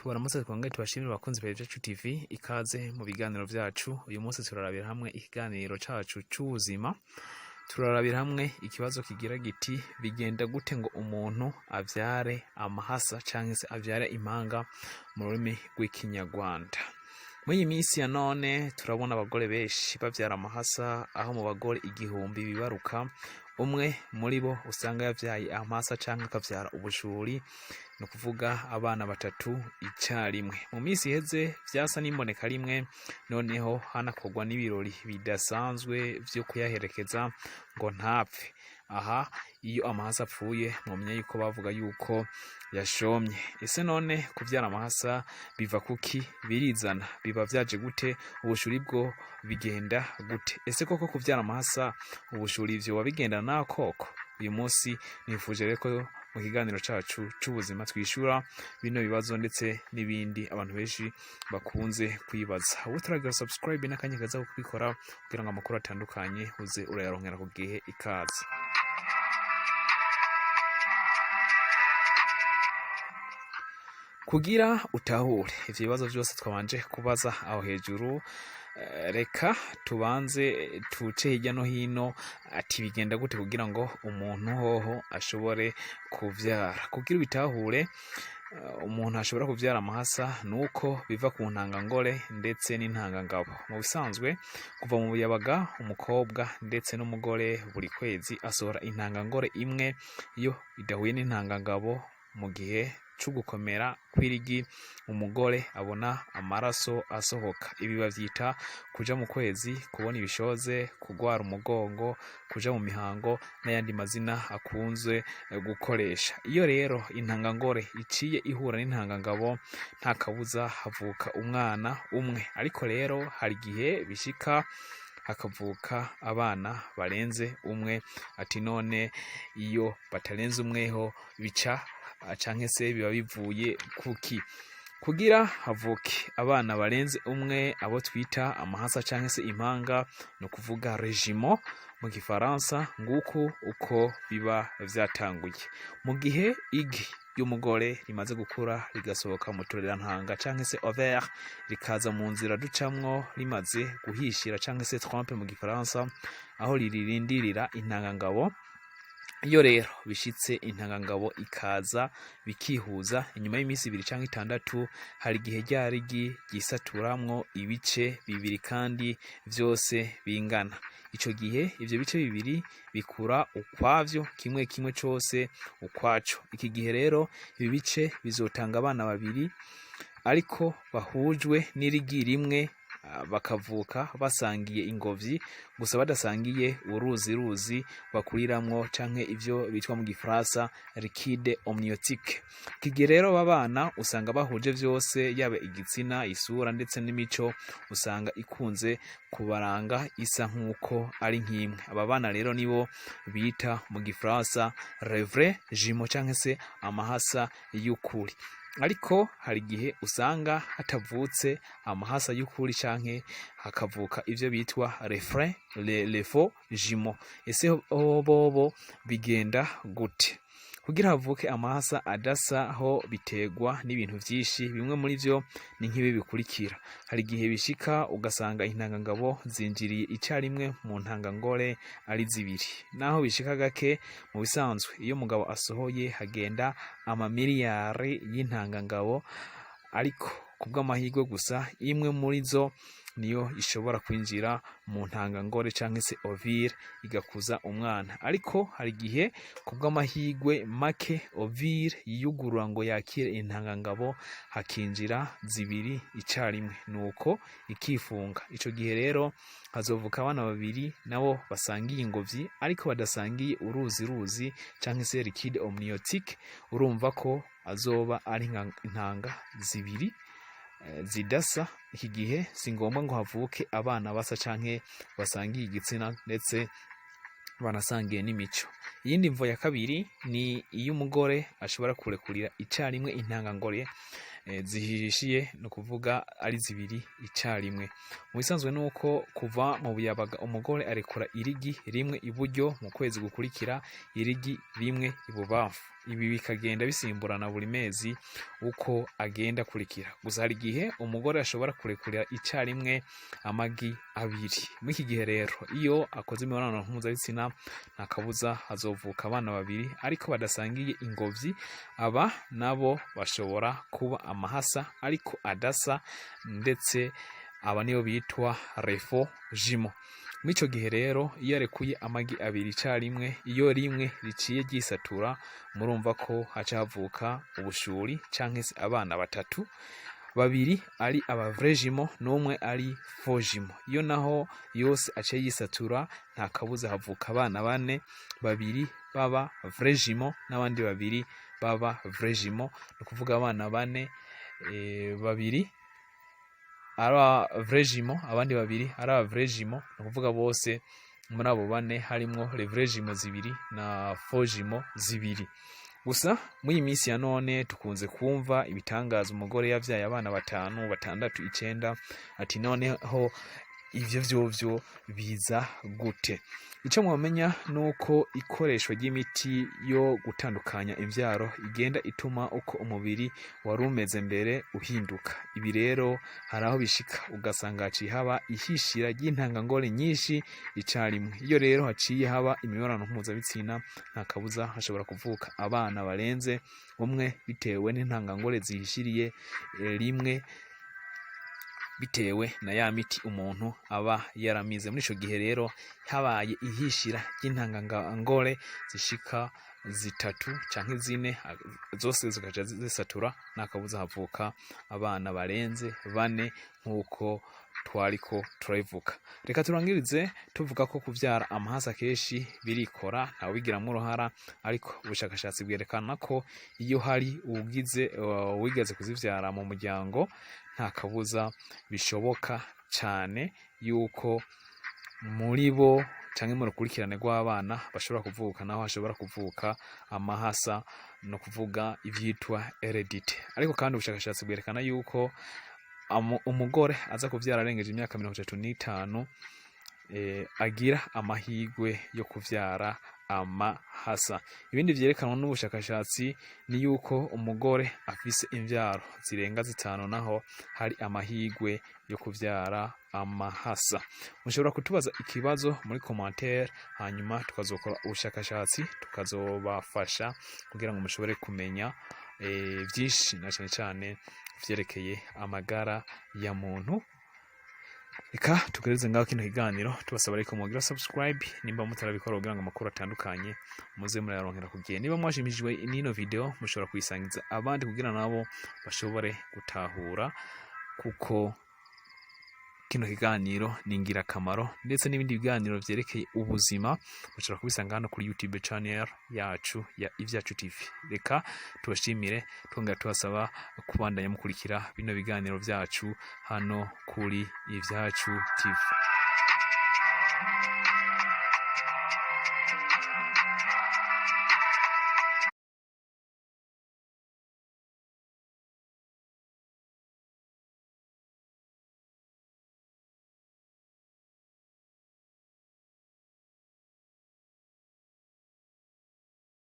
Tubaramutse, twongere tubashimire, abakunzi ba Yacu TV. Ikaze mu biganiro vyacu. Uyu munsi turarabira hamwe ikiganiro cacu c'ubuzima. Turarabira hamwe ikibazo kigira giti: bigenda gute ngo umuntu avyare amahasa canke se avyare impanga mu rurimi rw'Ikinyarwanda? Muri iyi minsi ya none turabona abagore benshi bavyara amahasa, aho mu bagore 1000 bibaruka, umwe muri bo usanga yavyaye amahasa canke akavyara ubushuri, ni ukuvuga abana batatu icarimwe. Mu minsi iheze vyasa n'imboneka rimwe, noneho hanakorwa n'ibirori bidasanzwe vyo kuyaherekeza ngo ntapfe. Aha iyo amahasa apfuye, mwomenya yuko bavuga yuko yashomye. Ese none kuvyara amahasa biva kuki? Birizana? Biba vyaje gute? Ubushuri bwo bigenda gute? Ese koko kuvyara amahasa, ubushuri, vyoba bigendana n'akoko? Uyu munsi nifuje rero ko mu kiganiro cacu c'ubuzima twishura bino bibazo ndetse n'ibindi abantu benshi bakunze kwibaza. Ubu turagira subscribe n'akanya kaza kubikora kugira ngo amakuru atandukanye uze urayaronkera ku gihe. Ikaze. Kugira utahure ivyo bibazo vyose twabanje kubaza aho hejuru, reka tubanze tuce hirya no hino ati bigenda gute kugira ngo umuntu hoho ashobore kuvyara. Kugira ubitahure, umuntu ashobora kuvyara amahasa nuko biva ku ntangangore ndetse n'intangangabo. Mu bisanzwe, kuva mu buyabaga, umukobwa ndetse n'umugore buri kwezi asohora intangangore imwe. Iyo idahuye n'intangangabo mu gihe c'ugukomera kw'irigi, umugore abona amaraso asohoka. Ibi bavyita kuja mu kwezi, kubona ibishoze, kugwara umugongo, kuja mu mihango n'ayandi mazina akunzwe gukoresha. Iyo rero intangangore iciye ihura n'intangangabo, nta kabuza havuka umwana umwe. Ariko rero hari igihe bishika hakavuka abana barenze umwe. Ati none iyo batarenze umweho bica canke se biba bivuye kuki? Kugira havuke abana barenze umwe, abo twita amahasa canke se impanga, ni ukuvuga les jumeaux mu gifaransa, nguku uko biba vyatanguye. Mu gihe igi ry'umugore rimaze gukura rigasohoka mu turerantanga canke se ovaire, rikaza mu nzira ducamwo rimaze guhishira canke se trompe mu gifaransa, aho riririndirira intangangabo. Iyo rero bishitse intangangabo ikaza bikihuza, inyuma y'iminsi 2 canke 6, hari igihe rya rigi ryisaturamwo ibice bibiri kandi vyose bingana. Ico gihe ivyo bice bibiri bikura ukwavyo, kimwe kimwe cose ukwaco. Iki gihe rero ibi bice bizotanga abana babiri, ariko bahujwe n'irigi rimwe, bakavuka basangiye ingobyi gusa, badasangiye uruzi ruzi bakuriramwo canke ivyo bitwa mu gifaransa liquide amniotique. Iki gihe rero aba bana usanga bahuje vyose, yaba igitsina, isura ndetse n'imico, usanga ikunze kubaranga isa nk'uko ari nk'imwe. Aba bana rero nibo bita mu gifaransa les vrais jumeaux canke se amahasa y'ukuri. Ariko hari igihe usanga hatavutse amahasa y'ukuri canke hakavuka ivyo bitwa les faux jumeaux. Ese bobo bigenda gute kugira havuke amahasa adasa? Ho biterwa n'ibintu vyinshi. Bimwe muri vyo ni nk'ibi bikurikira: hari igihe bishika ugasanga intangangabo zinjiriye icarimwe mu ntangangore ari zibiri, naho bishika gake. Mu bisanzwe iyo umugabo asohoye hagenda amamiliyari y'intangangabo, ariko kubw'amahirwe gusa imwe muri zo niyo ishobora kwinjira mu ntangangore canke se ovule, igakuza umwana. Ariko hari igihe kubw'amahirwe make ovule yiyugurura ngo yakire intangangabo, hakinjira zibiri icarimwe, nuko ikifunga. Ico gihe rero hazovuka abana babiri nabo basangiye ingobyi, ariko badasangiye uruzi ruzi canke se liquide amniotique. Urumva ko azoba ari intanga zibiri zidasa. Iki gihe si ngombwa ngo havuke abana basa canke basangiye igitsina ndetse banasangiye n'imico. Iyindi mvo ya kabiri ni iyo umugore ashobora kurekurira icarimwe intangangore. Zihishiye ni ukuvuga ari zibiri icarimwe. Mu bisanzwe nuko kuva mu buyabaga umugore arekura irigi rimwe iburyo, mu kwezi gukurikira irigi rimwe ibubamfu. Ibi bikagenda bisimburana buri mezi uko agenda akurikira. Gusa hari igihe umugore ashobora kurekurira icarimwe amagi abiri. Muri iki gihe rero, iyo akoze imibonano mpuzabitsina, nta kabuza hazovuka abana babiri ariko badasangiye ingobyi. Aba nabo bashobora kuba amahasa ariko adasa, ndetse aba niyo bitwa les faux jumeaux. Muri ico gihe rero, iyo arekuye amagi abiri icarimwe, iyo rimwe riciye ryisatura, murumva ko haca havuka ubushuri canke se abana batatu, babiri ari aba vrais jumeaux n'umwe ari faux jumeau. Iyo naho yose aciye yisatura, nta kabuza havuka abana bane, babiri baba vrais jumeaux n'abandi babiri baba vrais jumeaux. Ni ukuvuga abana bane, babiri ari aba vrais jumeaux, abandi babiri ari aba vrais jumeaux. Ni ukuvuga bose muri abo bane harimwo les vrais jumeaux zibiri na faux jumeaux zibiri. Gusa muri iyi minsi ya none tukunze kumva ibitangaza, umugore yavyaye abana batanu, batandatu, icenda. Ati noneho ivyo vyovyo biza gute? Ico mwomenya nuko ikoreshwa ry'imiti yo gutandukanya imvyaro igenda ituma uko umubiri wari umeze mbere uhinduka. Ibi rero hari aho bishika ugasanga haciye haba ihishira ry'intangangore nyinshi icarimwe. Iyo rero haciye haba imibonano mpuzabitsina, nta kabuza hashobora kuvuka abana barenze umwe bitewe n'intangangore zihishiriye rimwe, bitewe na ya miti umuntu aba yaramize. Muri ico gihe rero habaye ihishira ry'intangangore zishika zitatu canke zine, zose zigaca zisatura, nta kabuza havuka abana barenze bane nk'uko twariko turabivuga. Reka turangirize tuvuga ko kuvyara amahasa kenshi birikora, ntawubigiramwo uruhara, ariko ubushakashatsi bwerekana ko iyo hari uwugize uwigeze kuzivyara mu muryango, nta kabuza bishoboka cane yuko muri bo canke mu rukurikirane rw'abana bashobora kuvuka naho hashobora kuvuka amahasa, no kuvuga ivyitwa hérédité. Ariko kandi ubushakashatsi bwerekana yuko umugore aza kuvyara arengeje imyaka 35 agira amahirwe yo kuvyara amahasa. Ibindi vyerekanwa n'ubushakashatsi ni yuko umugore afise imvyaro zirenga zitanu naho hari amahirwe yo kuvyara amahasa. Mushobora kutubaza ikibazo muri commentaire, hanyuma tukazokora ubushakashatsi tukazobafasha kugira ngo mushobore kumenya vyinshi na cane cane vyerekeye amagara ya muntu. Reka tugereze ngaho kino kiganiro, tubasaba ariko mugira subscribe nimba mutarabikora, kugira ngo amakuru atandukanye muze murayaronkera ku gihe. Niba mwashimishijwe n'ino video, mushobora kuyisangiza abandi kugira nabo bashobore gutahura, kuko kino kiganiro ni ingirakamaro, ndetse n'ibindi biganiro vyerekeye ubuzima mushobora kubisanga hano kuri YouTube channel yacu ya Ivyacu TV. Reka tubashimire, twongera tubasaba kubandanya mukurikira bino biganiro vyacu hano kuri Ivyacu TV.